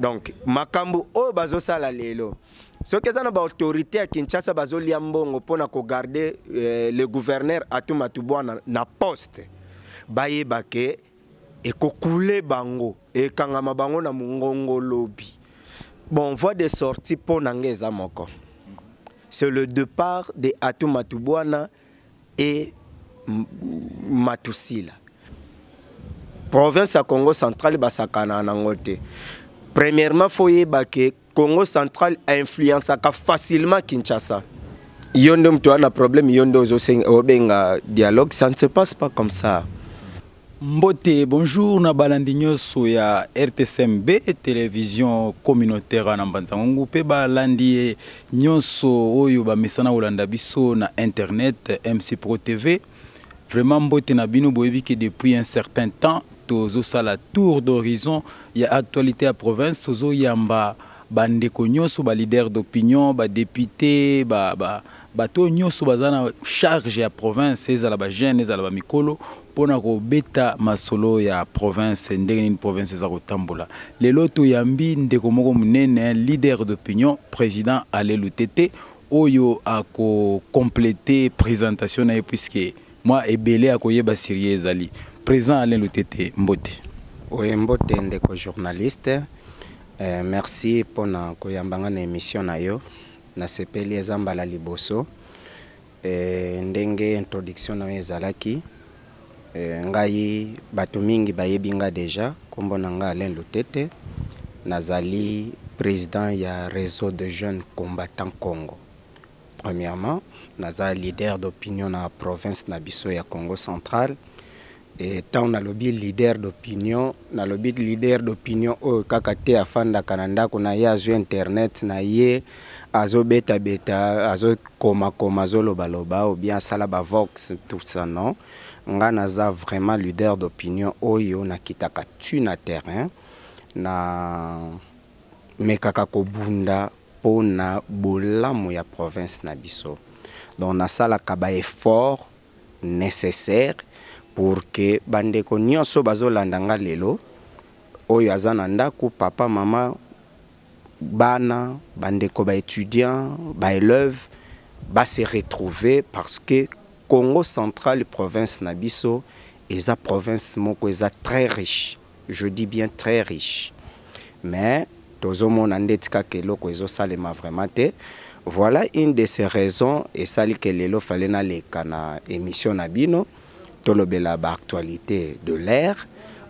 Donc makambo oyo bazosala lelo, soki eza na baautorité ya Kinshasa bazolia mbongo mpona kogarder le gouverneur Atou Matubuana na poste, bayeba ke ekokule bango, ekangama bango na mongongo lobi. Bon, voie de sortie mpo na ngai eza moko, c'est le départ de Atou Matubuana et Matusila. Province ya Congo Central, basakana nango te. Premièrement, faut yeba ke Congo Central influençaka facilement Kinshasa. Yo nde moto wana problème, yo nde obenga dialogue, ça ne se passe pas comme ça. Mbote, bonjour na balandi nyonso ya RTCMB, télévision communautaire na Mbanza Ngungu, mpe balandi nyonso oyo bamesana kolanda biso na internet, MC Pro TV. Vraiment, mbote na bino. Boyebi ke depuis un certain temps tozosala tour d'horizon ya actualité ya province. Tozoyamba bandeko nyonso, baleader d'opinion, badéputé, bato oyo nyonso baza na charge ya province, ezala bajeune, ezala bamikolo, mpona kobeta masolo ya province, ndenge nini province eza kotambola. Lelo toyambi ndeko moko monene, leader d'opinion, président Alain Lutete, oyo akocompléter présentation na ye, puisque mwa ebele akoyeba sirie ezali. Président Alain Lutete, mbote. Oye, mbote ndeko journaliste. Merci mpona koyamba nga na émission na yo. Nasepeli, eza mbala liboso. Ndenge introduction na yo ezalaki, ngai bato mingi bayebi nga déjà. Nkombo na nga Alain Lutete, nazali président ya Réseau de jeunes combattants Congo. Premièrement, naza leader d'opinion na province na biso ya Congo Central. E ntango nalobi leader d'opinion, nalobi leader d'opinion oyo kaka te afandaka na ndako na ye, azwi internet na ye, azobetabeta, azokomakoma, azolobaloba, ou bien asala bavox, tout ça, non. Nga naza vraiment leader d'opinion oyo nakitaka tu na terrain, na mekaka kobunda mpona bolamu ya province na biso. Donc nasalaka baeffort nécessaire pour que bandeko nyonso bazolanda nga lelo, oyo aza na ndako, papa, mama, bana, bandeko, baétudiant, baélève, base retrouver, parce que Congo Central, province na biso, eza province moko eza très riche, je dis bien très riche, mais tozomona ndeti kaka eloko ezosalema vraiment te. Voilà une de ces raisons esali ke lelo fale naleka na émission na bino, tolobela baactualité de l'heure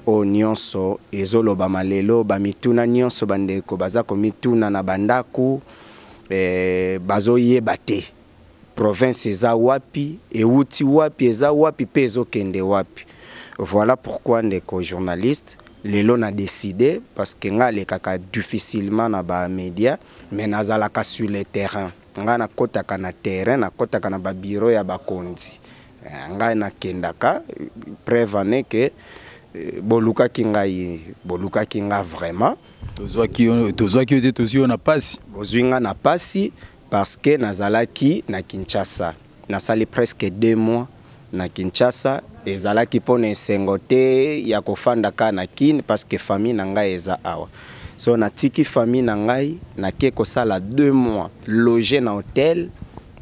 oyo nyonso ezolobama lelo, bamituna nyonso bandeko baza komituna na bandako, bazoyeba te province eza wapi, ewuti wapi, eza wapi mpe ezokende wapi. Voilà pourquoi, ndeko journaliste, lelo na décidé, parce que nga alekaka difficilement na bamédia, mais nazalaka sur le terrain. Ngai nakɔtaka na terrain, nakɔtaka na babiro ya bakonzi. Ngai nakendaka. Preuve ane ke bolukaki ngai, bolukaki nga vraiment. Tozwaki yo te, tozwi yo na pasi. Bozwi nga na pasi parce que nazalaki na Kinshasa, nasali presque 2 mois na Kinshasa. Ezalaki mpona esengo te ya kofanda kaka na Kine, parce que famille na ngai eza awa. So natiki famille na ngai, nake kosala 2 mois logé na hôtel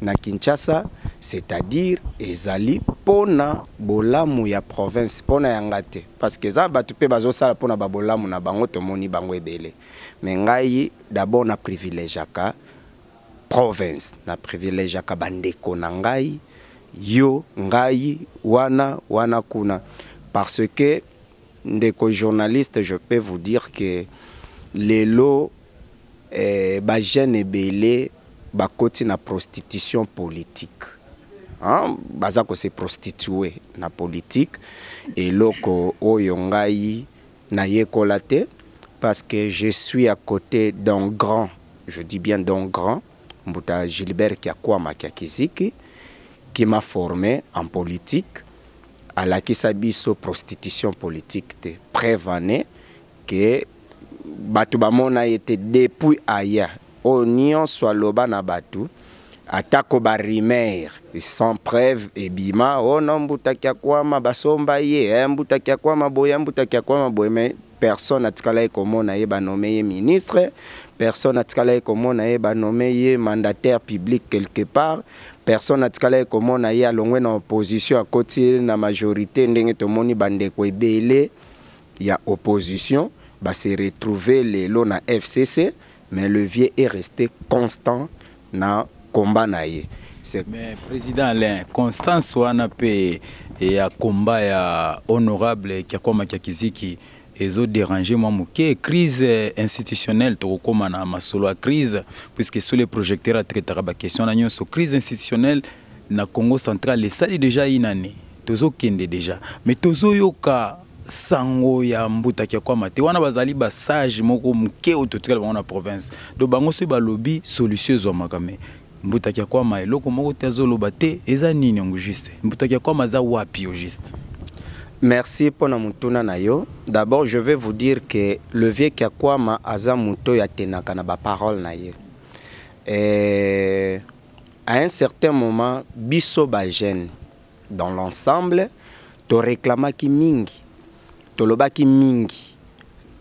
na Kinshasa, c'est-à-dire ezali mpona bolamu ya province, mpona yanga te, parce que eza bato mpe bazosala mpona babolamu na bango, tomoni bango ebele. Mais ngai d'abord na privilégiaka province, na privilégiaka bandeko na ngai, yo, ngai, wana wana kuna, parce que, ndeko journaliste, je peux vous dire que lelo bajeune ebele bakoti na prostitution politique, hein? Baza kose prostituer na politique, eloko oyo ngai nayekola te, parce que je suis à côté d'un grand, je dis bien d'un grand, Mbuta Gilbert Kiakwama Kiakiziki, qui m'a formé en politique. Alakisa biso prostitution politique te. Preuve ane ke bato bamona ye te depuis aya, oyo nyonso aloba na bato, atako barumeur sans preuve ebima, o no Mbuta Kiakwama basomba ye, Mbuta Kiakwama boye, Mbuta Kiakwama boye, mais Personne atikala ye komona ye banommer ye ministre, personne atikala ye komona ye banommer ye mandataire public quelque part, personne atikala ye komona ye alongwe na opposition akoti na majorité. Ndenge tomoni bandeko ebele ya opposition base retrouver lelo na FCC, mais le vieux est resté constant na combat na ye. Mais président Alain, constance wana mpe ya combat ya honorable Kiakwama Kiakiziki ezodéranger mwa moke. Crise institutionnelle, tokokóma na masolo ya crise puisque sous les projecteurs atraitaka baquestion na nyonso. Crise institutionnelle na Congo Central esali déjà une année, tozokende déjà, mais tozoyoka sango ya mbuta Kiakwama te. Wana bazali basage moko moke oyo totikala bango na province. Donc bango soki balobi, solution ezwamaka, mais mbuta Kiakwama eloko moko te azoloba te. Eza nini yango juste? Mbuta Kiakwama aza wapi au juste? Merci mpona motuna na yo. D'abord, je vais vous dire que le vieux Kiakwama aza moto oyo atenaka na baparole na ye. Et à un certain moment, biso bajeune dans l'ensemble toréclamaki mingi, tolobaki mingi: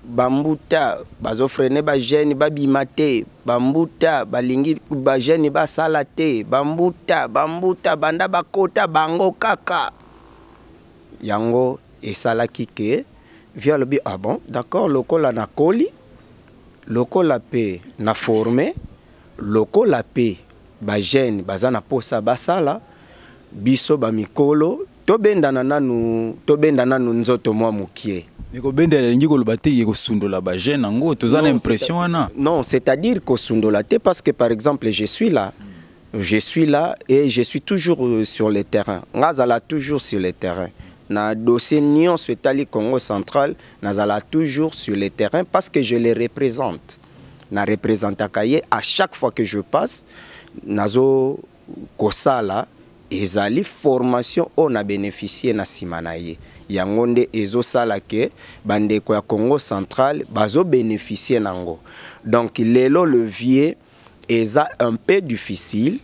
bambuta bazofreiner bajeune babima te, bambuta balingi bajeune basala te, bambuta, bambuta banda bakota bango kaka. Yango esalaki ke vieux alobi: "Ah bon, d'accord, lokola nakoli, lokola mpe na forme, lokola mpe bajeune baza na posa basala, biso bamikolo tobendana nanu, tobenda nanu nzoto mwa mokie." Mais kobendela elingi koloba te ye kosundola bajeune yango. Toza na impression wana. Non, c'est-à-dire kosundola te, parce que par exemple, je suis là, je suis là et je suis toujours sur le terrain. Nga azala toujours sur le terrain na dossier nyonso etali Congo Central. Nazala toujours sur le terrain parce que je les représente, na représentaka ye. À chaque fois que je passe, nazo kosala, ezali formation oyo na bénéficie na nsima na ye. Yango nde ezosala ke bandeko ya Congo Central bazobénéficie nango. Donc lelo le vieux eza un peu difficile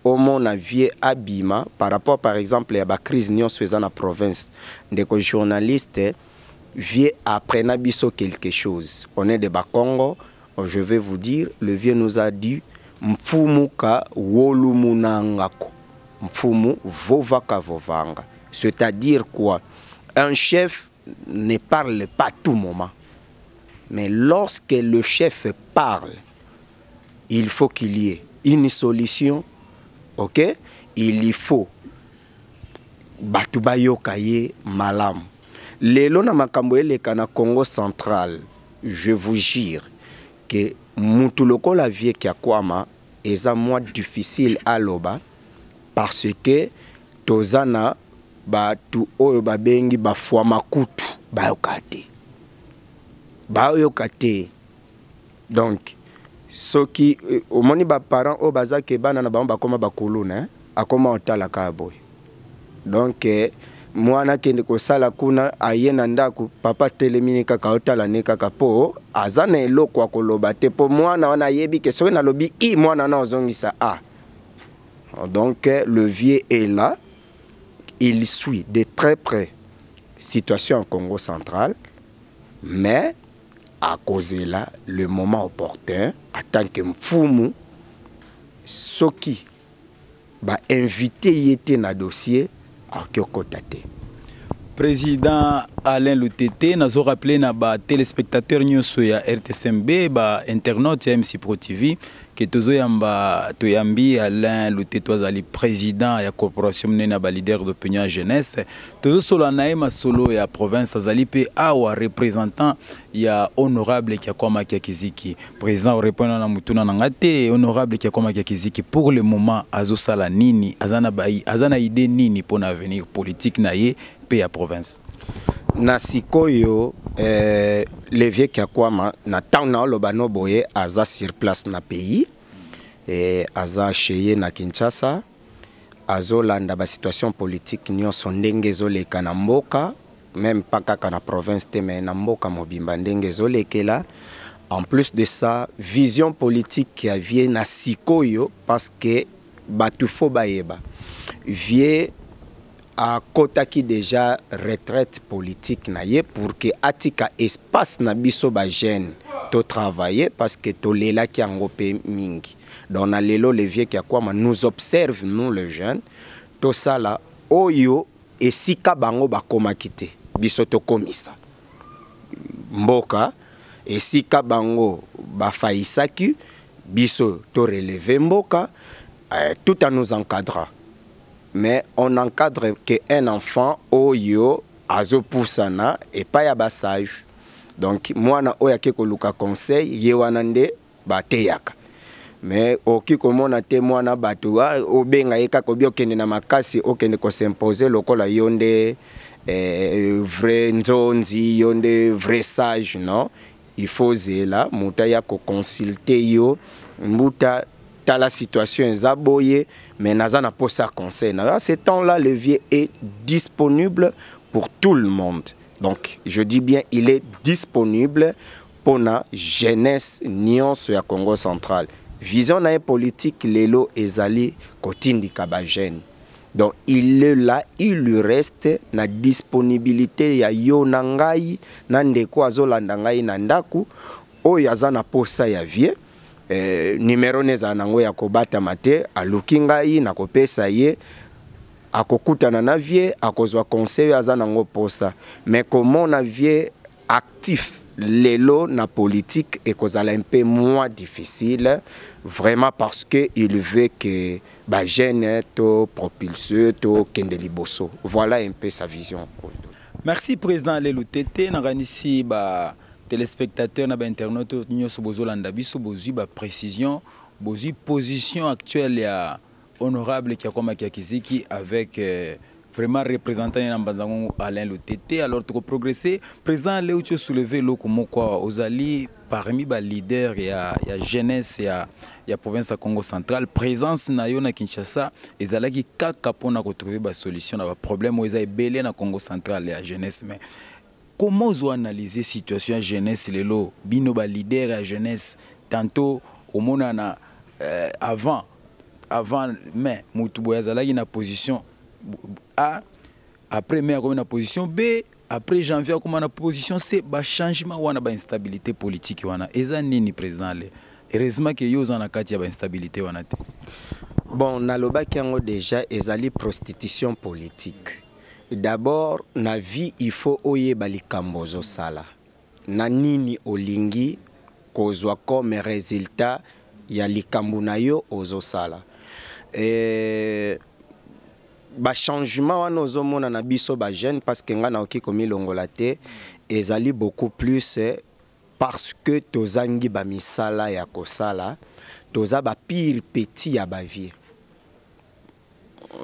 omona vieux abima par rapport par exemple ya bacrise nyonso eza na province. Ndeko journaliste, vieux apprena biso quelque chose. On est de Bakongo, je vais vous dire, le vieux nous a dit: "Mfumu ka wolumunangako, mfumu vovaka vovanga." C'est-à-dire quoi? Un chef ne parle pas tout moment, mais lorsque le chef parle, il faut qu'il y ait une solution, ok? Il faut bato bayoka ye malamu. Lelo na makambo eleka na Congo Central, je vous jure ke mutu lokola vieux Kiakwama eza mwa difficile aloba, parce que toza na bato oyo babengi bafwa makutu, bayoka te, bayoka te. Donc soki omoni baparent oyo baza ke bana na bango bakóma bakuluna, akóma otalaka boye. Donc mwana akende kosala kuna, aye na ndako, papa atelemi kaka, otala ne kaka mpo aza na eloko ya koloba te, mpo mwana wana ayebi ke soki nalobi i, mwana wana ozongisa a. Donc le vieux est là, il suit de très près situation en Congo Central, mais akozela le moment opportun en tant que mfumu. Soki bainvite ye te na dossier, akoki okota te. Président Alain Lutete, nazo rappeler na batéléspectateur nyonso ya RTCMB, bainternaute ya MC Pro TV, ke tozoyamba, toyambi Alain Lutete, azali président ya corporation monene ya baleader d'opinion ya jeunesse. Tozosolola na ye masolo ya province. Azali mpe awa représentant ya honorable Kiakwama Kiakiziki. Président, orépondre na motuna na nga te. Honorable Kiakwama Kiakiziki, pour le moment azosala nini? Aza na idée nini mpona avenir politique na ye mpe ya province? Na sikoyo, le vieux Kiakwama, na ntango na oloba no boye, aza sur place na pays, aza chez ye na Kinshasa, azolanda basituation politique nyonso ndenge ezoleka na mboka, même pas kaka na province te, mais na mboka mobimba ndenge ezolekela. En plus de ça, vision politique ya vieux na sikoyo, parce que bato faut bayeba, vieux Akotaki dejà retraite politique na ye pour que atika espace na biso ba jeunes to travailler, parce que tolelaki yango pe mingi. Donc na lelo, le vieux Kiakwama nous observe, nous les jeunes, tosala oyo esika bango bakomaki te, biso tokomisa mboka esika bango bafayisaki, biso to relever mboka, tout en nous encadrant. Mais on encadre que un enfant oyo azopusana epai ya basage. Donc mwana oyo ake koluka conseil, ye wana nde bateyaka. Mais okoki komona te mwana bato obenga ye kaka obi okende na makasi, okende kos'imposer lokola yo nde vrai nzonzi, yo nde vrai sage. Non, il faut zela moto aya koconsulter yo: mbuta, tala situation eza boye, mais naza na posa conseil na. À ce temps là, le vieux est disponible pour tout le monde. Donc je dis bien, il est disponible mpona jeunesse nyonso ya Congo Central. Vision na ye politique lelo ezali kotindika bajeune. Donc il est là, il lui reste na disponibilité ya yo na ngai na ndeko azolanda ngai na ndako oyo aza na posa ya vieux. Numero ne ezala nango ya kobatama te. Aluki ngai, nakopesa ye, akokutana na vieux, akozwa conseil oyo aza nango posa. Mais komona vieux actif lelo na politique ekozala un peu moins difficile vraiment, parce que il veut que bajeune to propulse, tokende liboso. Voilà un peu sa vision. Merci, président Lelo Tete. Nakanisi ba téléspectateur na bainternaute nyonso bozolanda biso bozwi baprécision, bozwi position actuelle ya honorable Kiakwama Kiakiziki avec vraiment représentant na Mbanza-Ngungu, Alain Lutete. Alors tokoprogresse. Président ale uti osoulever eloko moko awa: ozali parmi baleader ya jeunesse ya province ya Congo Central. Présence na yo na Kinshasa ezalaki kaka mpona kotrouver basolution na baproblème oyo eza ebele na Congo Central ya jeunesse. Mais comment ozoanalyse situation ya jeunesse lelo, bino baleader ya jeunesse? Tantôt omonana avant mais motu boye azalaki na position A, après mai akomi na position B, après janvier akoma na position C. Bachangement wana, bainstabilité politique wana eza nini, président ale? Heureusement ke yo oza na kati ya bainstabilité wana te. Bon, nalobaki yango déjà, ezali prostitution politique. D'abord, na vie, il faut oyeba likambo ozosala na nini, olingi kozwa comme résultat ya likambo na yo ozosala. Bachangement wana ozomona na biso bajeune, parce que ngai nakoki komilongola te, ezali beaucoup plus parce que tozangi bamisala ya kosala, toza bapire petit ya bavieux.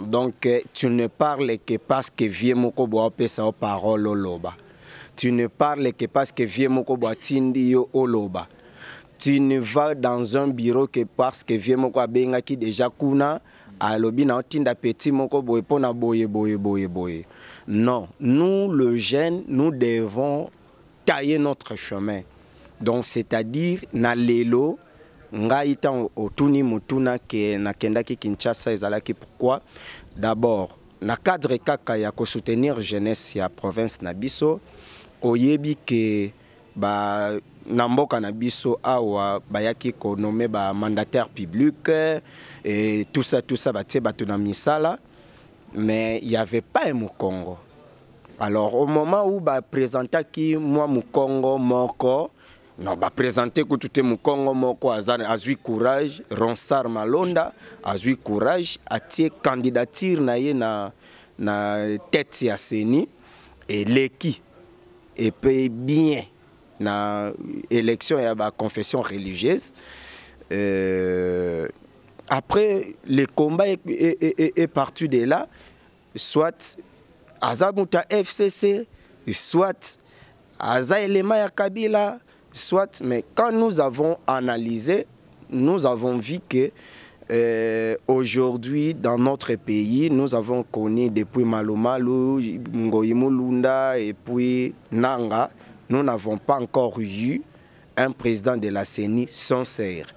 Donc tu ne parles que parce que vieux moko boye apesa yo parole oloba, tu ne parles que parce que vieux moko boye atindi yo oloba, tu ne vas dans un bureau que parce que vieux moko abengaki déjà kuna, alobi na otinda petit moko boye mpona boye boye boye boye. Non, nous le jeune, nous devons tailler notre chemin. Donc c'est-à-dire, na lelo ngai, ntango otuni motuna ke nakendaki Kinshasa, ezalaki pourquoi? D'abord na cadre kaka ya kosoutenir jeunesse ya province na biso. Oyebi ke ba na mboka na biso awa bayaki konommer bamandataire public et tout ça, tout ça, batie bato na misala, mais il y avait pas un Mokongo. Alors au moment où baprésentaki mwa Mokongo moko, non, baprésente kutu te, Mokongo moko aza azwi courage, Ronsard Malonda azwi courage, atie candidature na ye na tête ya CENI, eleki epe bien na élection ya baconfession religieuse. Après, le combat est parti de là: soit aza moto ya FCC, soit aza élément ya Kabila, soit. Mais quand nous avons analysé, nous avons vu que aujourd'hui, dans notre pays, nous avons connu depuis Malumalu, Ngoyi Mulunda et puis Nanga, nous n'avons pas encore eu un président de la CENI sincère.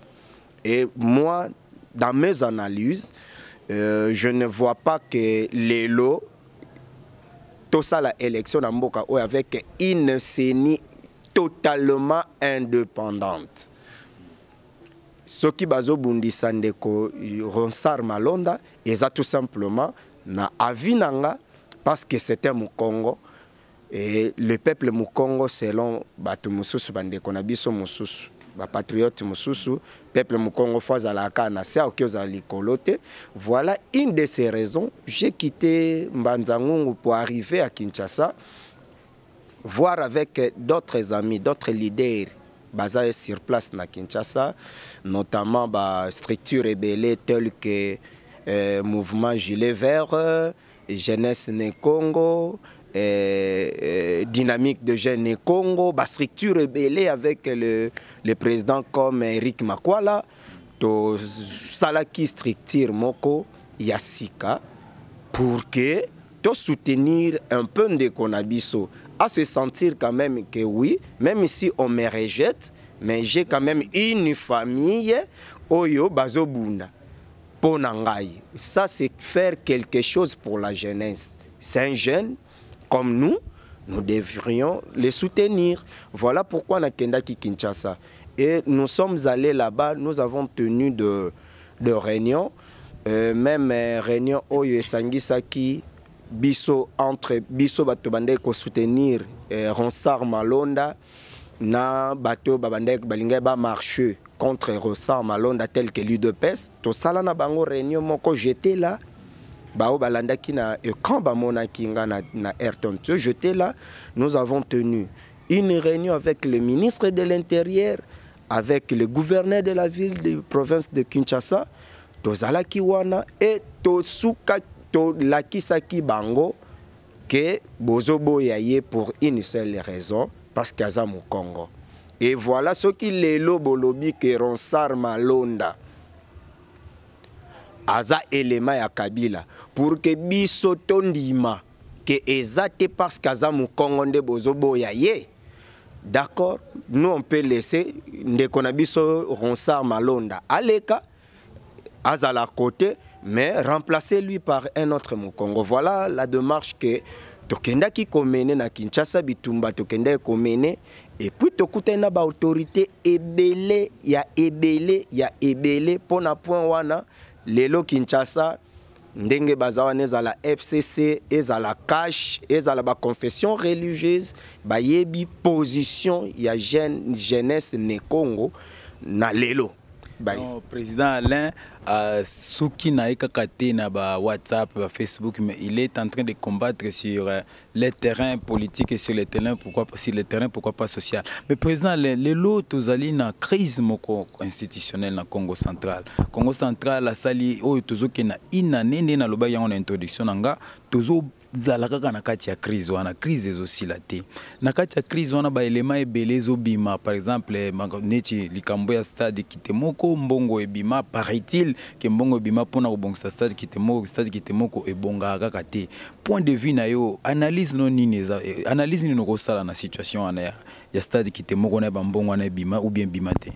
Et moi, dans mes analyses, je ne vois pas que lelo, Tosala élection na mboka oyo avec une CENI totalement indépendante. Soki bazobundisa ndeko Ronsard Malonda, eza tout simplement na avis na nga parce que c'est un Mukongo et le peuple Mukongo, selon bato mosusu, bandeko na biso mosusu, bapatriote mosusu, peuple Mukongo faut azalaka na se, akoki ozala likolo te. Voilà une de ces raisons. J'ai quitté Mbanza-Ngungu pour arriver à Kinshasa, voir avec d'autres amis, d'autres leaders baza sur place na Kinshasa, notamment ba structure ebele telles que Mouvement Gilet Vert, Jeunesse Ne Congo, Dynamique de Jeunes Ne Congo, ba structure ebele avec le président comme Eric Makwala. Tosalaki structure moko ya sika pour que to soutenir un peu ndeko na biso, à se sentir quand même que oui, même si on me rejette, mais j'ai quand même une famille oyo bazobunda mpo na ngai. Ça, c'est faire quelque chose pour la jeunesse. C'est un jeune comme nous, nous devrions les soutenir. Voilà pourquoi nakendaki Kinshasa et nous sommes allés là-bas. Nous avons tenu de réunions, même réunion oyo esangisaki biso, entre biso bato bandeki kosoutenir Ronsard Malonda na bato babandeki balingaki bamarche contre Ronsard Malonda, tel que l'UDPS. Tosala na bango réunion moko. J'étais là. Bao balandaki na écran bamonaki nga na Ayrton. J'étais là. Nous avons tenu une réunion avec le ministre de l'Intérieur, avec le gouverneur de la ville de province de Kinshasa. Tozalaki wana e tosuka, tolakisaki bango ke bozoboya ye pour une seule raison, parce que aza Mokongo. Et voilà, soki lelo bolobi ke Ronsard Malonda aza élément ya Kabila, pour que biso tondima ke eza te parce que aza Mokongo nde bozoboya ye, d'accord, nous on peut laisser ndeko na biso Ronsard Malonda aleka, azala côté, mais remplacer lui par un autre Mokongo. Voilà la démarche que tokendaki komene na Kinshasa, bitumba tokendaki komene. Et puis tokutani na baautorité ebele ya ebele ya ebele mpona point wana. Lelo Kinshasa, ndenge baza wana, ezala FCC, ezala CACH, ezala baconfession religieuse, bayebi position ya jeunesse Ne Congo na lelo. Non, président Alain, soki na ye kaka te na ba WhatsApp, ba Facebook, mais il est en train de combattre sur les terrains politiques et sur les terrains, pourquoi, sur les terrains, pourquoi pas social. Mais président Alain, lelo tozali na crise moko institutionnelle na Congo Central. Congo Central asali oyo tozokende na inane nde naloba yango na introduction na nga, tozo zala kaka na kati ya crise wana. Crise ezosila te. Na kati ya crise wana, baelema ebele ezobima, par exemple neti likambo ya stade Kitemoko. Mbongo ebima, paraît-il ke mbongo ebima mpona kobongisa stade Kitemoko. Stade Kitemoko ebongaka kaka te. Point de vue na yo, analyse no nini eza, analyse nini okosala na situation wana ya stade Kitemoko na bambongo wana ebima ou bien ebima te?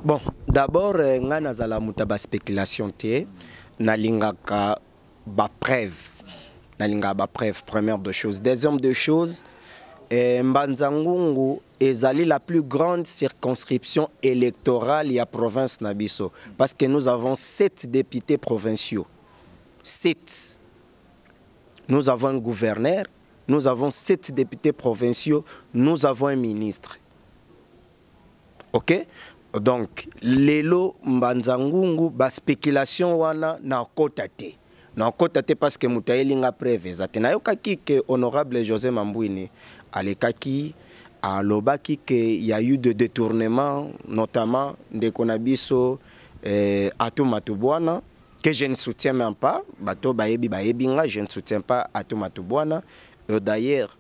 Bon, d'abord, ngai nazala moto ya baspéculation te. Nalingaka bapreuve, nalingaka bapreuve, première de choses. Deuxième de choses, Mbanza Ngungu ezali la plus grande circonscription électorale ya province na biso, parce que nous avons sept députés provinciaux, sept. Nous avons un gouverneur, nous avons sept députés provinciaux, nous avons un ministre. Ok, donc lelo Mbanza Ngungu, baspéculation wana nakota te, nakota te, parce que moto ayelinga preuve eza te. Nayokaki ke honorable José Mambwini alekaki, alobaki ke y a eu de détournement, notamment ndeko na biso Atou Matubwana, que je ne soutiens même pas. Bato bayebi, bayebi nga, je ne soutiens pas Atou Matubwana. D'ailleurs,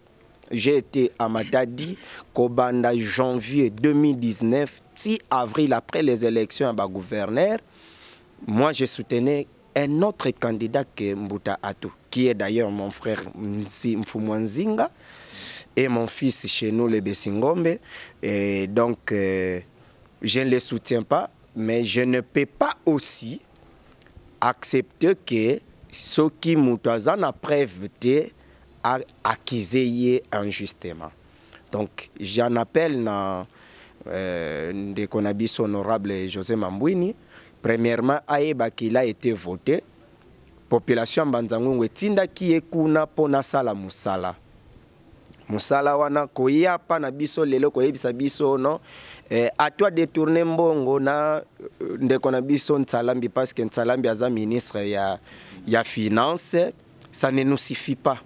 j'ai été à Matadi kobanda janvier 2019 ti avril, après les élections à gouverneur. Moi, je soutenais un autre candidat que Mbuta Atou, qui est d'ailleurs mon frère Nzi Mfumwanzinga et mon fils chez nous, le Bessingombe. Et donc, je ne les soutiens pas, mais je ne peux pas aussi accepter que soki moto aza na preuve te. Accuser ye injustement. Donc j'en appelle na ndeko na biso honorable José Mambwini. Premièrement, ayeba qu'il a été voté. Population ya Mbanza-Ngungu etindaki ye kuna mpo nasala mosala. Mosala wana koya pa na biso lelo koyebisa biso non, Atou détourné mbongo na ndeko na biso Ntsalambi, parce que Ntsalambi aza ministre ya finance, ça ne nous suffit pas.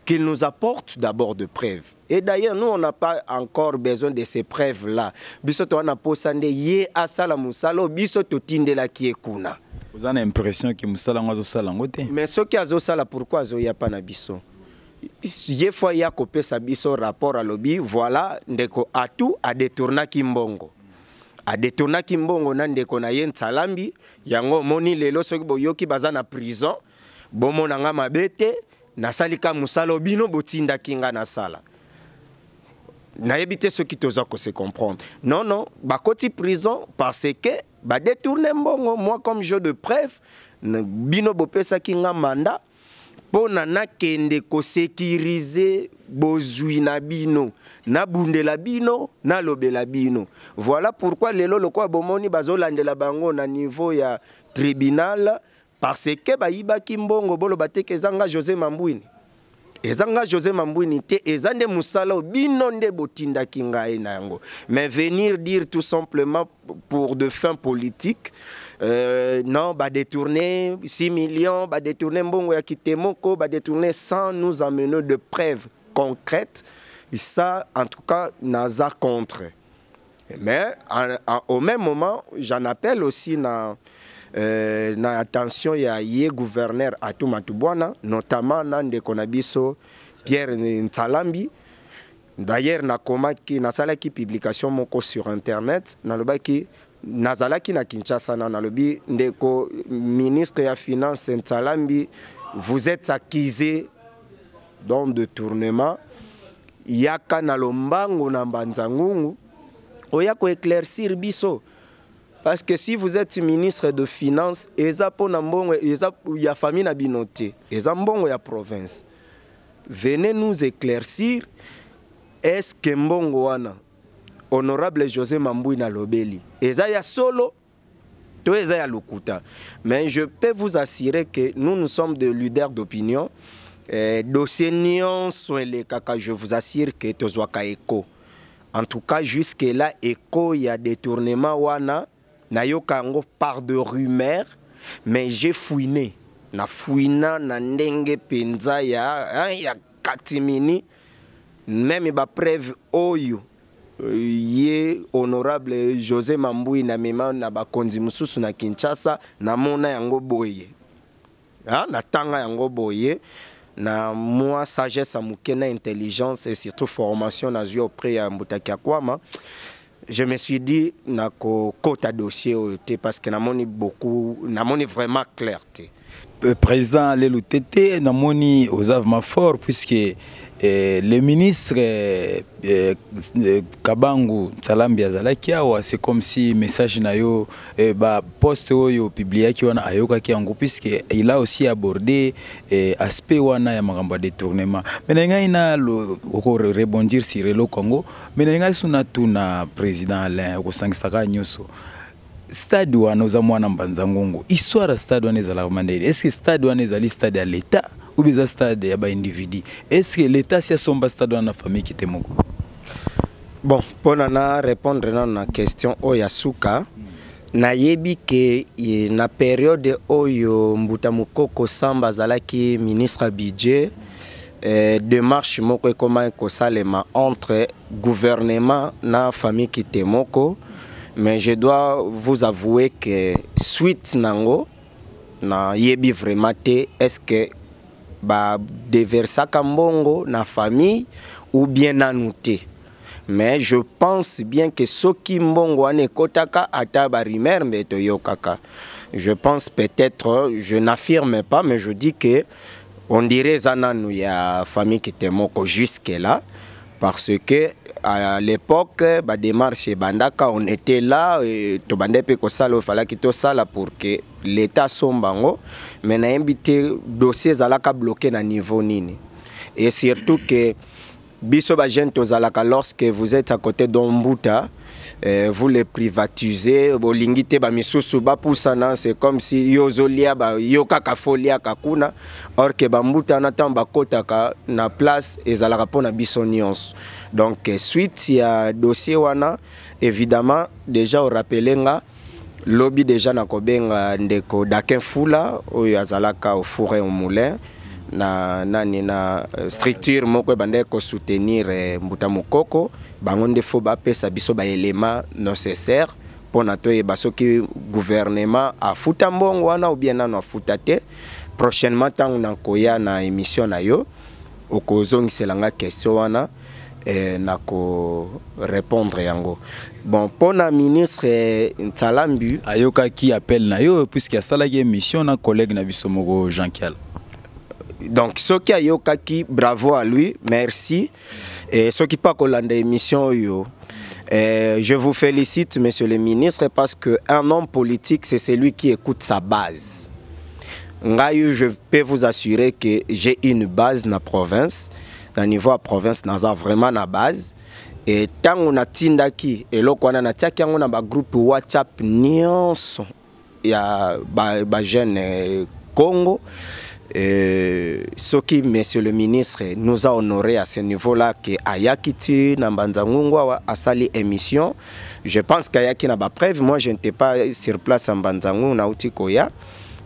Qu'il nous apporte d'abord de preuves. Et d'ailleurs, nous, on n'a pas encore besoin de ces preuves-là. Biso to wana posa nde ye asala mosala, biso totindelaki ye kuna. Oza na impression ke mosala yango azosala yango te? Mais soki azosala, pourquoi azoya pa na biso? Ye fois ya kopesa biso rapport, alobi voilà, ndeko Atou adétournaki mbongo. Adétournaki mbongo na ndeko na ye Ntsalambi, yango omoni lelo soki boyoki baza na prison, bomona nga mabe te, nasali ka mosala bino botindaki nga nasala. Nayebi te soki toza kose comprendre. Non, non, bakoti prison parce que badétourne mbongo. Moi, comme j'ai de preuve, bino bopesaki nga mandat mpo na nakende kosécuriser bozwi na bino, nabundela bino, nalobela bino. Voilà pourquoi lelo lokola bomoni bazolandela bango na niveau ya tribunal parce que bayibaki mbongo. Boloba te ke eza nga José Mambwini. Eza nga José Mambwini te, eza nde mosala oyo bino nde botindaki ngai na yango. Mais venir dire tout simplement pour de fins politiques, non, badétourner 6 millions, badétourner mbongo ya kitemoko, badétourner sans nous amener de preuves concrètes, ça, en tout cas, naza contre. Mais au même moment, j'en appelle aussi na attention ya ye gouverneur Atou Matubwana, notamment na ndeko na biso Pierre Ntsalambi. D'ailleurs, nakomaki, nasalaki publication moko sur internet, nalobaki, nazalaki na Kinshasa, na nalobi: ndeko ministre ya finance Ntsalambi, vous êtes accusé donc de détournement, yaka na lombango na Mbanza-Ngungu oya koéclaircir biso, parce que si vous êtes ministre de finance, eza mpona mbongo eza ya famille na bino te, eza mbongo ya province. Venez nous éclaircir: est-ce que mbongo wana honorable José Mambui nalobeli eza ya solo to eza ya lokuta? Mais je peux vous assurer que nous, nous sommes des leaders d'opinion. Dossier nyonso elekaka, je vous assure que tozwaka écho. En tout cas, jusque là, écho ya détournement wana, nayoka yango par de rumeurs, mais j'ai fouiné, na fouina na ndenge mpenza ya, hein, ya katimini, même bapreuve oyo ye honorable José Mambui na mema na bakonzi mosusu na Kinshasa, namona yango boye, natanga yango boye. Na mwa sagesse ya moke na intelligence et surtout formation nazwi auprès ya Mbutaki Akwama, je me suis dit nakokota dossier oyo te, parce que namoni beaucoup, namoni vraiment clair te. Président Lelo Tete, namoni oza vraiment fort, puisque le ministre Kabangu Tsalambi azalaki awa. C'est comme si message na yo, ba poste oyo publiaki wana, ayokaki yango, puisque il a aussi abordé aspect wana ya makambo ya détournement. Mais na ngai na oko rebondir sur eloko yango, mais na ngai suna tuna président Alain, okosangisaka nyonso stade wana. Oza mwana Mbanza Ngungu, histoire ya stade wana ezalaka mandeni? Est ce que stade wana ezali stade ya l'État ou bien eza stade ya baindividu? Est ce que l'État si asomba stade wana na famille kite moko? Bon, mpona na répondre nano na question oyo ya suka, nayebi ke na période oyo Mbuta Mokoko Samba azalaki ministre ya budget, démarche moko ekoma kosalema entre gouvernement na famille kite moko. Mais je dois vous avouer que suite nango, nayebi vraiment te est ce que badéversaka mbongo na famille ou bien nanu te. Mais je pense bien que soki mbongo wana ekotaka, ata barumeur mbe toyokaka, je pense peut-être, je n'affirme pas, mais je dis que on dirait eza nanu ya famille kite moko jusque là, parce que à l'époque badémarche ebandaka, on était là, tobandaki mpe kosala oyo falaki tosala pour que L'État asomba yango, mais nayebi te dossier ezalaka bloqué na niveau nini. Et surtout que biso bajeune tozalaka, lorsque vous êtes à côté d'un mbuta, vous les privatisez, bolingi te bamisusu bapusana. C'est comme si yo ozolia yo kaka foliaka kuna, or que bambuta wana, ntango bakotaka na place, ezalaka mpona biso nyonso. Donc suite ya dossier wana, évidemment, déjà orappeler nga lobi, déjà nakobenga ndeko Dakin Fula oyo azalaka au four et au moulin na nani, na structure moko ebandaki kosoutenir mbuta Mokoko. Bango nde fo bapesa biso baélément nécessaire mpona toyeba soki gouvernement afuta mbongo wana ou bien nano afuta te. Prochainement, ntango nakoya na émission na yo, okozongisela nga question wana, nakorépondre yango. Bon, mpona ministre Ntsalambu, ayokaki appel na yo, puisque asalaki émission na collègue na biso moko Jean Kiala. Donc soki ayokaki, bravo à lui, merci. Et soki mpe akolanda émission oyo, je vous félicite, monsieur le ministre, parce que un homme politique, c'est celui qui écoute sa base. Ngai, je peux vous assurer que j'ai une base na province. Na niveau ya province, naza vraiment na base. Et ntango natindaki eloko wana, natiaki yango na bagroupe WhatsApp nyonso ya bajeune ba Congo. Soki monsieur le ministre nous a honoré à ce niveau-là, que ayaki ti na Mbanza Ngungu awa, asali émission, je pense qu'ayaki na bapreuve. Moi, je n'étais pas sur place en Mbanza Ngungu, nauti koya,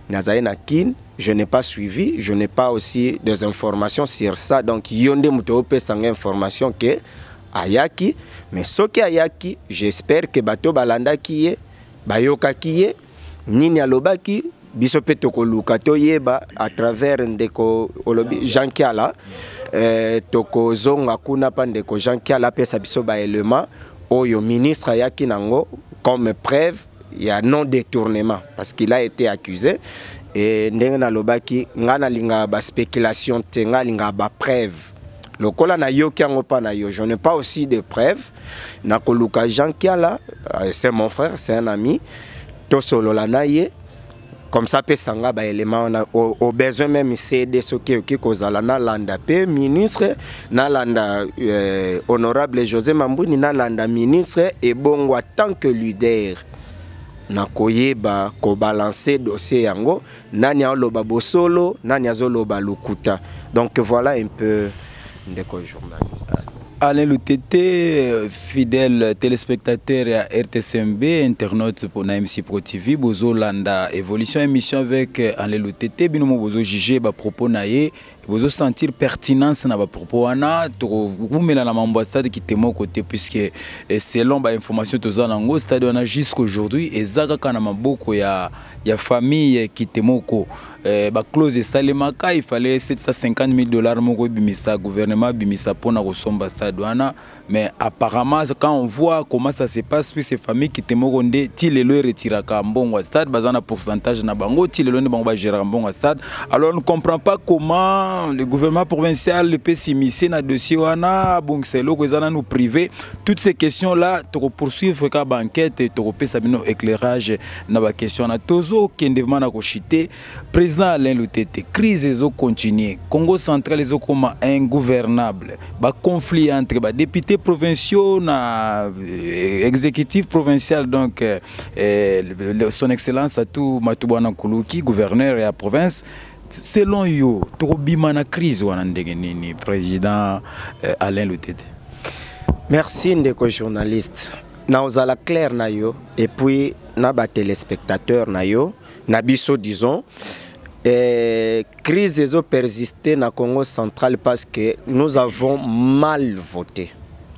nazali na Kin, je n'ai pas suivi, je n'ai pas aussi des informations sur ça. Donc yo nde moto opesanga information ke ayaki. Mais soki ayaki, j'espère que bato balandaki ye, bayokaki ye nini alobaki. Biso mpe tokoluka toyeba à travers ndeko olobi Jean Kiala. Tokozonga kuna mpa ndeko Jean Kiala, apesa biso baélément oyo ministre ayaki nango comme preuve ya non détournement, parce qu'il a été accusé. E ndenge nalobaki, ngai nalingaka baspéculation te, ngai alingaka bapreuve. Lokola nayoki yango mpa na yo, je n'ai pas aussi de preuve. Nakoluka Jean Kiala, c'est mon frère, c'est un ami, tosolola na ye, comme ça apesanga baélément wana. Au besoin même cd, soki ekoki kozala, nalanda mpe ministre, nalanda honorable José Mambwini, nalanda ministre ebongo. En tant que leader, nakoyeba kobalancer dossier yango, nani azoloba bosolo, nani azoloba lokuta. Donc voilà un peu, ndeko journaliste. Alain Lutete, fidèle téléspectateur ya RTCMB, internaute pour na MC Pro TV, bozolanda évolution émission avec Alain Lutete, bino mo bozo juger ba propos na ye, bozo sentir pertinence na ba propos wana. Tokumela na mambo ya stade Kitemo côté, puisque selon ba information toza nango, stade wana jusqu'aujourd'hui eza kaka na maboko ya famille Kitemoko. Baclause esalemaka, il fallait 750 000 $ moko ebimisa, gouvernement ebimisa mpona kosomba stade wana. Mais apparemment, quand on voit comment ça se passe, puis ces famille Kitemoko nde ti lelo eretiraka mbongo ya stade, baza na pourcentage na bango, ti lelo nde bango bagéraka mbongo ya stade. Alors on ne comprend pas comment le gouvernement provincial peut s'immiscer na dossier wana, abongisa eloko eza nanu privé. Toutes ces questions là, tokopoursuivre kaka baenquête, tokopesa bino éclairage na baquestion wana. Tozokende vraiment na koshite. Président Alain Lutete, crise ezocontinue, Congo Central ezokoma ingouvernable, baconflit entre badéputé provinciaux na exécutif provincial, donc son excellence Atou Matubwana Kuluki, gouverneur ya province. Selon yo, tokobima na crise wana ndenge nini, président Alain Lutete? Merci, ndeko journaliste. Na ozala clair na yo et puis na batéléspectateur na yo, na biso, disons, crise ezopersiste na Congo Central parce que nous avons mal voté,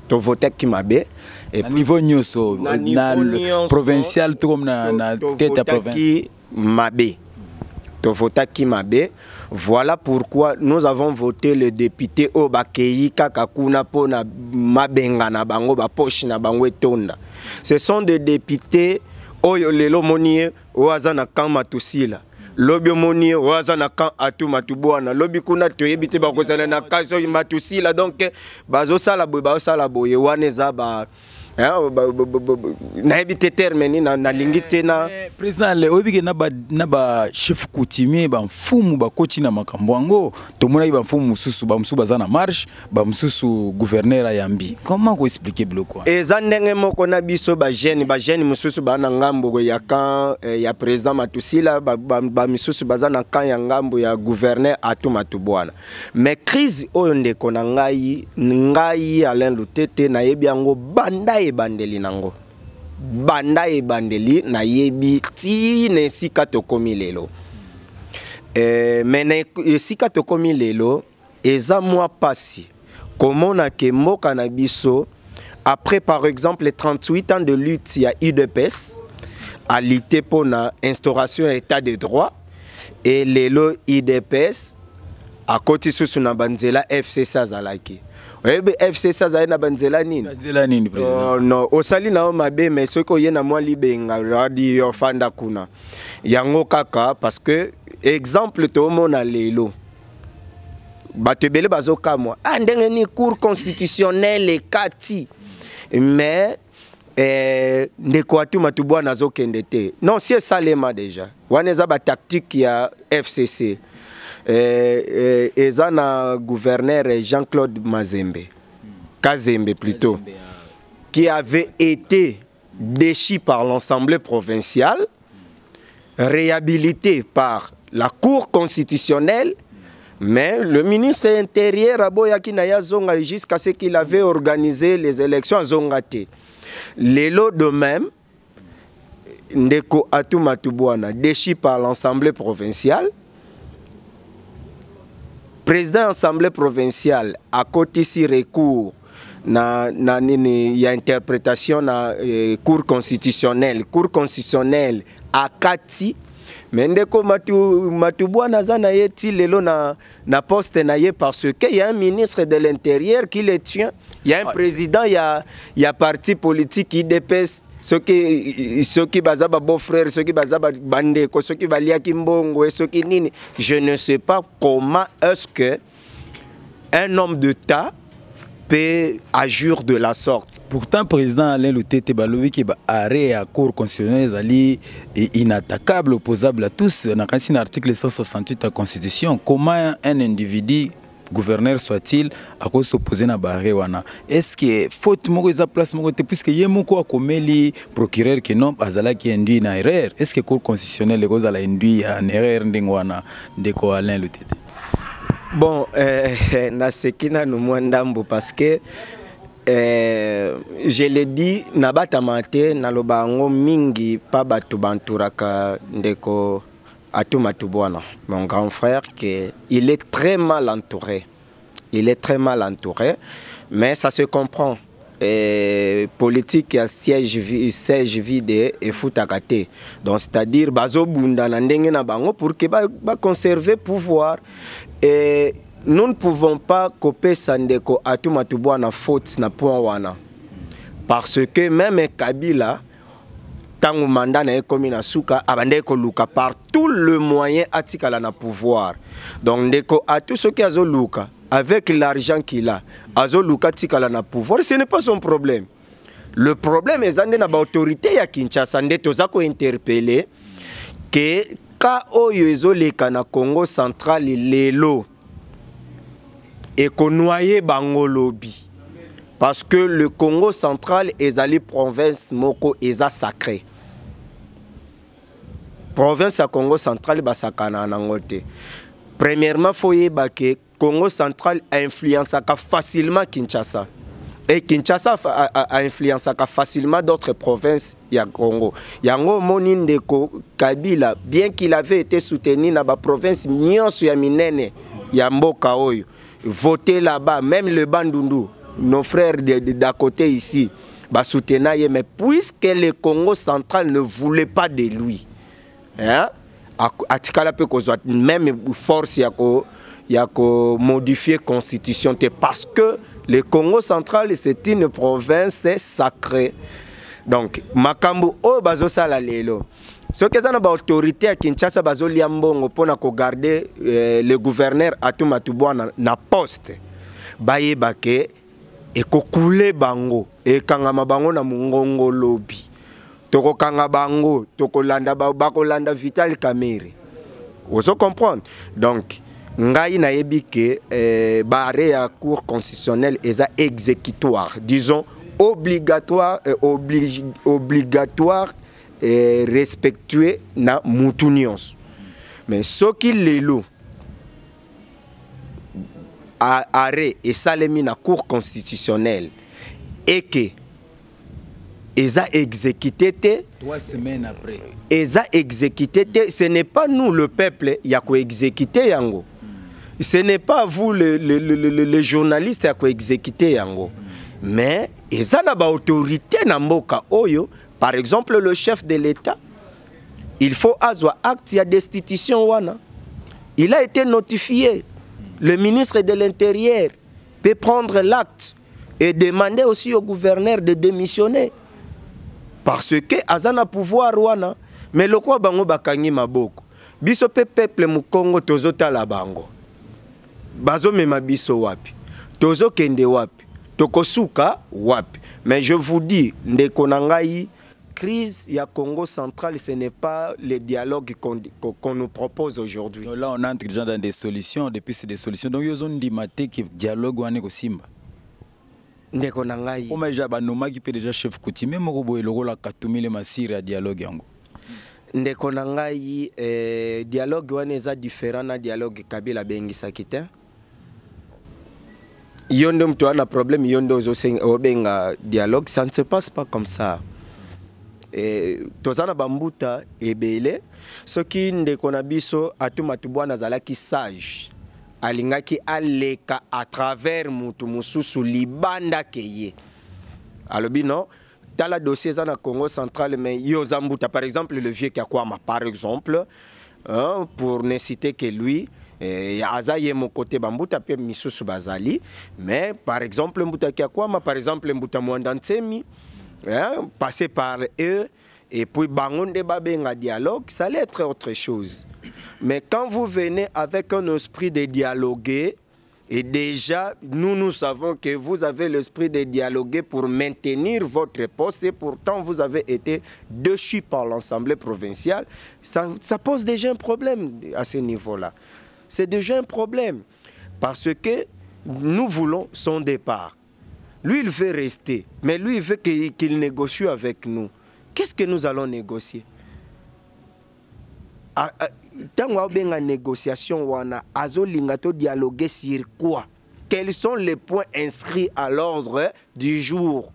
tovotaki mabe. Na niveau nyonso, na provincial to comme na tête ya province. Mabe, tovotaki mabe. Voilà pourquoi nous avons voté le député oyo bakei kaka kuna mpona mabenga na bango, bapoche na bango etonda. Ce sont des députés oyo lelo omoni ye oyo aza na camp Matusila, lobi omoni ye oyo aza na camp Atu Matubwana, lobi kuna toyebi te bakozala na camp soki Matusila. Donc bazosala boye, bazosala boye. Wana eza ba Nayebi te terme nini nalingi te na eh, président le oyebi ke na ba chef coutumier, bamfumu bakoti na makambo yango. Tomonaki bamfumu mosusu, bamosusu baza na marche, bamosusu gouverneur ayambi. Comment koexpliquer biloko wana? Eza ndenge moko na biso bajeune. Bajeune mosusu baa na ngambo ya camp ya président Matusila, bamisusu baza na camp ya ngambo ya gouverneur Atou Matubwana. Mais crise oyo, ndeko na ngai, ngai Alain Lutete nayebi yango banda ebandeli nango, banda ebandeli nayebi ntina esika tokomi lelo. Mais na esika tokomi lelo, eza mwa pasi komona ke mboka na biso, après par exemple 38 ans de lutte ya UDPS alite mpona instauration ya état de droit, e lelo UDPS akoti susu na banzela FCC azalaki. Oyebi FCC azali na banzela nini? Nzela nini, président? Oh, non, osali na yo mabe, mais soki oye na mwa libenga, adi yo ofanda kuna yango kaka. Parce que exemple toomona lelo, bato ebele bazokamwa: ah, ndenge nini Cour constitutionnelle ekati? Mais ndeko Atou Matubwana azokende te. Non, si esalema déjà wana, eza batactique ya FCC. Eza na gouverneur Jean-Claude Mazembe Kazembe plutôt, qui avait été déchu par l'Assemblée provinciale, réhabilité par la Cour constitutionnelle, mais le ministre intérieur aboyaki na ye azonga jusqu'à ce qu'il avait organisé les élections. Azonga te. Lelo de même, ndeko Atou Matubwana, déchu par l'Assemblée provinciale, président Assemblée provinciale akotisi recours na nini ya interprétation na Cour constitutionnelle. Cour constitutionnelle akati, mais ndeko Matubwana aza na ye ti lelo na poste na ye, parce que y a un ministre de l'Intérieur qui le tient, il y a un président ya parti politique UDPS. Soki baza ba beau frère, soki baza bandeko, soki baliaki mbongo, soki nini, je ne sais pas comment est-ce que un homme d'État peut agir de la sorte. Pourtant, président Alain Lutete, balobi ke baarrêt ya Cour constitutionnelle ezali inattaquable, opposable à tous, nakanisi na article 168 ya Constitution. Comment un individu, gouverneur soit-il, akoki s'opposer na baarrêt wana? Est ce que faute moko eza place moko te, puisque ye moko akomeli procureur ke non, azalaki induit na erreur? Est ce que Cour constitutionnelle ekozala induit en erreur ndenge wana, ndeko Alain Lutete? Bon, naseki nanu mwa ndambo parce que je l'ai dit, nabatama te, naloba yango mingi pa bato banturaka ndeko Atou Matubwana, mon grand frère, que il est très mal entouré. Il est très mal entouré, mais ça se comprend. Et politique ya siège vide efutaka te. Donc c'est-à-dire bazobunda na ndenge na bango pour que baconserver pouvoir. Et nous ne pouvons pas kopesa ndeko Atou Matubwana faute na point wana, parce que même Kabila, ntango mandat na ye ekomi na suka, abandaki koluka par tout le moyen atikala na pouvoir. Donc ndeko Atou, soki azoluka avec l'argent qu'il a, azoluka atikala na pouvoir, ce n'est pas son problème. Le problème eza nde na baautorité ya Kinshasa, nde toza kointerpeller ke ka oyo ezoleka na Congo Central lelo ekonoyer bango lobi, parce que le Congo Central ezali province moko eza sacré. Province ya Congo Central, basakana nango te. Premièrement, faut yeba ke Congo Central influençaka facilement Kinshasa et Kinshasa influençaka facilement d'autres provinces ya Congo. Yango omoni ndeko Kabila, bien qu'il avait été soutenu na baprovince nyonso ya minene ya mboka oyo, voté là-bas, même le Bandundu, nos frères d'à côté ici basoutenait ye, mais puisque le Congo Central ne voulait pas de lui, hein, atikala mpe kozwa même force ya komodifier constitution te, parce que le Congo Central, c'est une province sacrée. Donc makambo oyo bazosala lelo, soki eza na baautorité ya Kinshasa bazolia mbongo mpona kogarder le gouverneur Atou Matubwana na poste, bayeba ke Ekokule bango, ekangama bango na mongongo lobi. Tokokanga bango, tokolanda bakolanda Vital Kamerhe. Ozo comprendre? Donc ngai nayebi ke barré ya Cour constitutionnelle eza exécutoire, disons obligatoire, obligatoire respectueux na mutu nyonso. Mais soki lelo arrêt esalemi na Cour constitutionnelle et que eza exécuté te, 3 semaines après, eza exécuté te, ce n'est pas nous le peuple ya koexécuter yango, ce n'est pas vous le journaliste ya koexécuter yango, mais eza na baautorité na mboka oyo. Par exemple, le chef de l'État, il faut azwa acte ya destitution wana. Il a été notifié. Le ministre de l'Intérieur peut prendre l'acte et demander aussi au gouverneur de démissionner parce que aza na pouvoir wana. Mais lokwa bango bakangi maboko, biso mpe peuple mokongo tozotala bango bazomema biso wapi, tozokende wapi, tokosuka wapi. Mais je vous dis, ndeko na ngai, crise ya Congo central, ce n'est pas le dialogue qu'on nous propose aujourd'hui. Donc là, on entre déjà dans des solutions, depuis c'est des solutions. Donc yo ozondima te ke dialogue wana ekosimba? Ndeko na ngai, koma déjà banomaki mpe déjà chef coutumier moko boye lokola Katumile Masire ya dialogue yango. Ndeko na ngai, dialogue wana eza différent na dialogue Kabila abengisaki te. Yo nde moto wana problème, yo nde obenga dialogue. Ça ne se passe pas comme ça. Toza na bambuta ebele. Soki ndeko na biso Atou Matubuana azalaki sage, alingaki aleka à travers mutu mosusu libanda ke ye alobi: non, tala, dossier eza na Congo central, mais yo oza mbuta. Par exemple, le vieux Kiakwama, par exemple, hein, pour ne citer que lui. Aza ye moko te, bambuta mpe misusu bazali, mais par exemple mbuta Kiakwama, par exemple mbuta Mwanda Nsemi, hein, passer par eux et puis bango nde babenga dialogue, ça allait être autre chose. Mais quand vous venez avec un esprit de dialoguer, et déjà, nous, nous savons que vous avez l'esprit de dialoguer pour maintenir votre poste et pourtant vous avez été déchu par l'Assemblée provinciale. Ça pose déjà un problème à ce niveau-là. C'est déjà un problème parce que nous voulons son départ. Lui, il veut rester, mais lui, il veut qu'il négocie avec nous. Qu'est-ce que nous allons négocier? Ah, ah, ntango aobenga négociation wana, azolinga to dialoguer sur quoi? Quels sont les points inscrits à l'ordre du jour?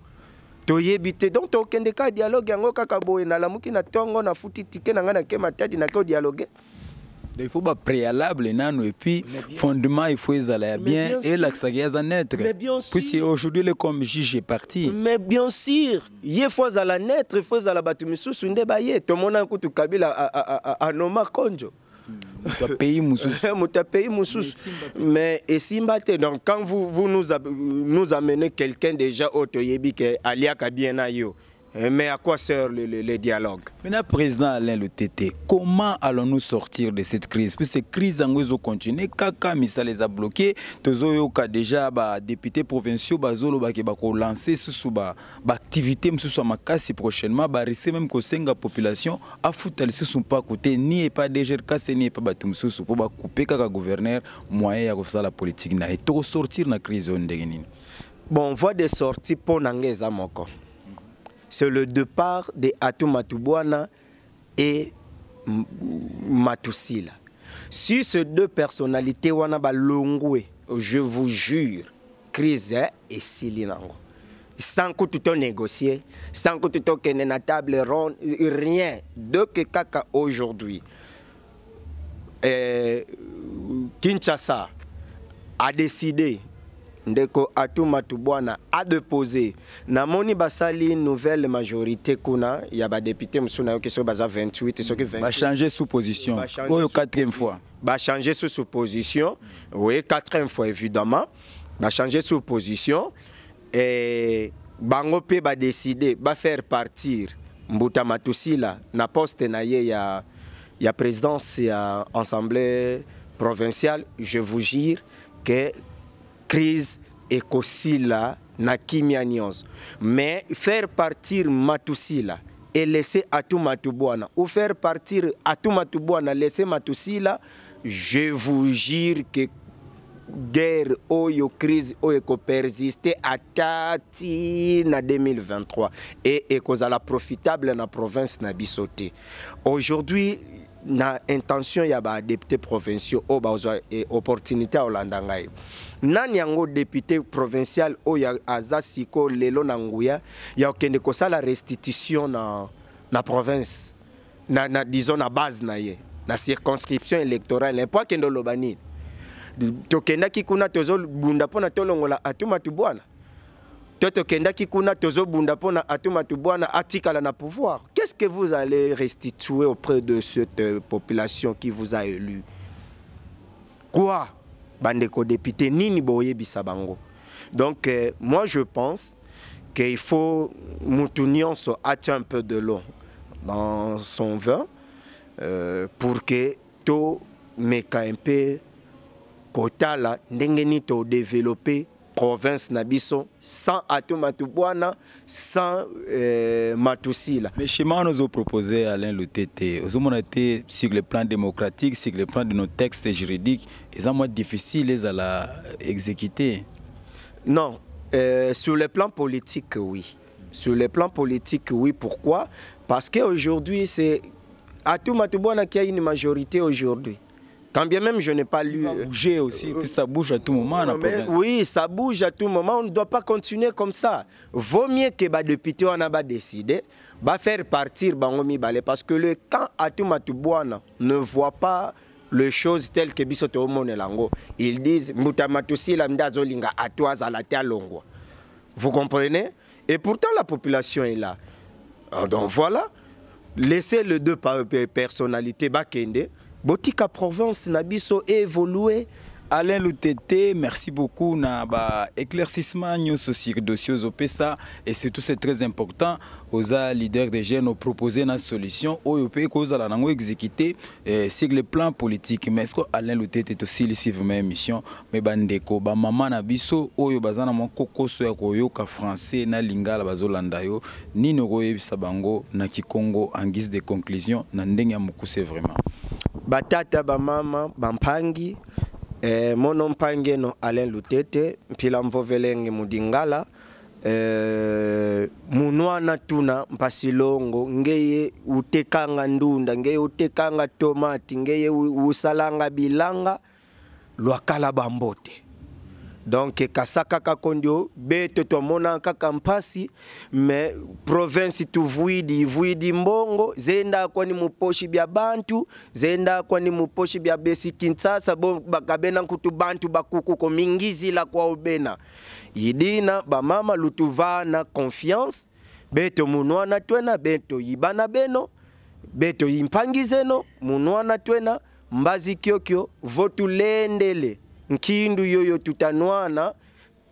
Toyebi te. Donc tokende ka dialogue yango kaka boye, nalamuki na ntongo, nafuti ticket na ngai, nake Matadi, nake odialogue? Donc, il faut ba préalable nano et puis fondement, il faut ezala ya bien bien et lakisaki aza neutre. Mais bien sûr. Puisque aujourd'hui il est comme juge et partie. Mais bien sûr, ye faut azala neutre, faut ezala bato misusu nde baye. Tomona kutu Kabila anoma Konjo. Moto ya pays mosusu. Moto ya pays mosusu, mais esimba te. Donc quand vous nous amenez quelqu'un déjà oyo toyebi ke aliaka bien na yo, mais à quoi sert le dialogue? Maintenant, président Alain Lutete, comment allons-nous sortir de cette crise? Puisque crise yango ezocontinue kaka, misala eza bloqué, tozoyoka déjà badéputé provinciaux bazolobaki bakolancer susu baactivité mosusu ya makasi prochainement, barisque même kosenga population afuta lisusu mpako te, ni epa DGRKC ni epa bato mosusu, mpo bakupe kaka gouverneur moyen ya kosala politique na ye. Tokosortir na crise oyo ndenge nini? Bon, voie de sortie mpo na ngai eza moko, c'est le départ de Atou Matubuana et Matusila. Si ces deux personnalités wana balongwe, je vous jure, crise esili nango. Sans que tout négocier, sans que tout tokende na table ronde, rien. De que kaka aujourd'hui, Kinshasa a décidé, ndeko Atou Matubuana a déposé. Namoni basali nouvelle majorité kuna ya badéputé mosusu, nayoki soki baza 28, soki 28. Bachanger sous position. Bachanger oyo sous quatrième fois. Bachanger sous position, oui, quatrième fois évidemment. Bachanger sous position et bango mpe badécide bafaire partir mbuta Matusila na poste na ye ya présidence ya Assemblée provinciale. Je vous jure que crise ekosila. na kimia nyonso. Mais faire partir Matusila et laisser Atou Matubuana, ou faire partir Atou Matubuana, laisser Matusila, je vous jure que guerre oyo, crise oyo ekopersiste ata ti na 2023 et ekozala profitable na province na biso te. Aujourd'hui, na intention ya ba député provinciaux oyo bazwa opportunité ya kolanda ngai, nani yango député provincial oyo aza sikoyo lelo na nguya ya kokende kosala restitution na province, na disons na base na ye, na circonscription électorale, mpo akende oloba nini? Tokendaki kuna, tozobunda mpona tolongola Atou Matubuana, to tokendaki kuna, tozobunda mpona Atou Matubuana atikala na pouvoir. Qu'est-ce que vous allez restituer auprès de cette population qui vous a élu? Quoi, bandeko député, nini boyebisa bango? Donc moi, je pense qu'il faut mutu nyonso atia un peu de l'eau dans son vin pour que to meka un peu kotala ndenge nini todévelopper province na biso sans Atou Matubuana, sans Matusila. Mais schéma wana ozoproposer, Alain Lutete, ozomona te sur le plan démocratique, sur le plan de nos textes juridiques, eza mwa difficile ezala exécuté? Non, sur le plan politique, oui. Sur le plan politique, oui. Pourquoi? Parce qu'aujourd'hui, c'est Atou Matubuana qui a une majorité aujourd'hui. Quand bien même je n'ai pas lu. Ça va bouger aussi, puis ça bouge à tout moment dans la province. Oui, ça bouge à tout moment. On ne doit pas continuer comme ça. Vaut mieux que les députés on a décidé, ba faire partir bango mibale, parce que le camp Atou Matubuana ne voit pas les choses telles que biso tomonela yango. Ils disent Mbuta Matusila nde azolinga Atou azala te, alongwa. Vous comprenez? Et pourtant la population est là. Alors, donc voilà, laissez les deux personnalités bakende. Botika province na biso évoluer. Alain Lutete, merci beaucoup na ba éclaircissement nyonso sur dossier ozopesa et surtout c'est très important, oza leader des jeunes, proposer na solution oyo pe kozala nango exécuter sur le plan politique. Mais est-ce que Alain Lutete, tosilisi vraiment émission, mais bandeko, ba mama na biso oyo baza na mwa kokoso ya koyoka français na lingala bazolanda yo, nini okoyebisa bango na kikongo en guise de conclusion na ndenge ya mokuse vraiment? Batata, bamama, bampangi, mono mpangeno Alain Lutete mpila mvovelenge mudingala, munwana tuna mpasilongo ngeye utekanga ndunda, ngeye utekanga tomati, ngeye usalanga bilanga lwakala bambote. Donc kasaka kakondio beto tomona kaka mpasi, mais province tuvuidi vuidi mbongo zenda kwani muposhi bya bantu, zenda kwani muposhi bya besi Kinshasa bo bakabena nkutu bantu bakuku ko mingizi la kwa ubena yidina. Bamama lutuvana confiance beto munwana twena beto yibana beno beto yimpangizeno munwana twena mbazi kyokyo votulendele nkindu yoyo tutanwana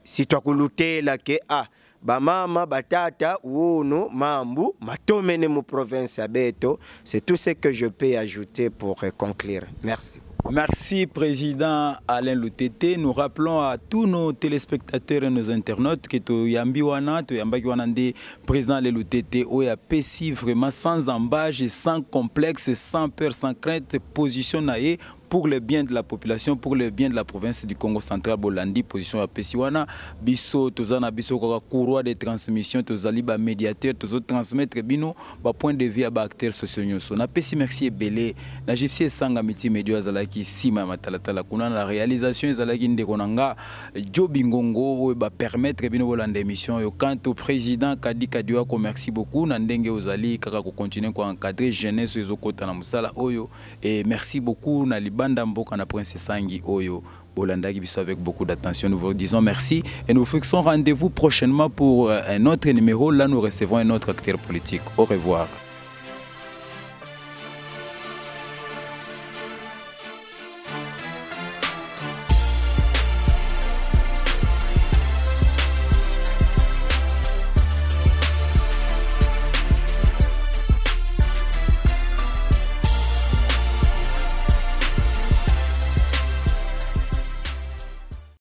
sitwakulutela ke a bamama batata uno mambu matomene mu province ya beto. C'est tout ce que je peux ajouter pour conclure. Merci. Merci, Président Alain Lutete. Nous rappelons à tous nos téléspectateurs et nos internautes que toyambi wana, toyambaki wana nde Président Alain Lutete oyo apesi vraiment sans embâche, sans complexe, sans peur, sans crainte, position na ye pour le bien de la population, pour le bien de la province du Congo central. Bolandi position apesi wana. Biso toza na biso kaka courroie de transmission, tozali ba médiateur, tozo transmettre bino ba point de vue ya ba acteurs sociaux nyonso. Napesi merci ebele na Gypsy Esanga Miti Medio azalaki nsima ya matalatala kuna na réalisation, ezalaki ndeko na nga Jobi Ngongo oyo ba permettre bino bolanda émission oyo. Quant au président Kadi Kadiwako, merci beaucoup na ndenge ozali kaka kocontinue koencadrer jeunesse oyo ezokota na mosala oyo, et merci beaucoup na libanda mboka na Prince Sangi oyo bolandaki biso avec beaucoup d'attention. Nous vous disons merci et nous vous fixons rendez-vous prochainement pour un autre numéro. Là, nous recevons un autre acteur politique. Au revoir.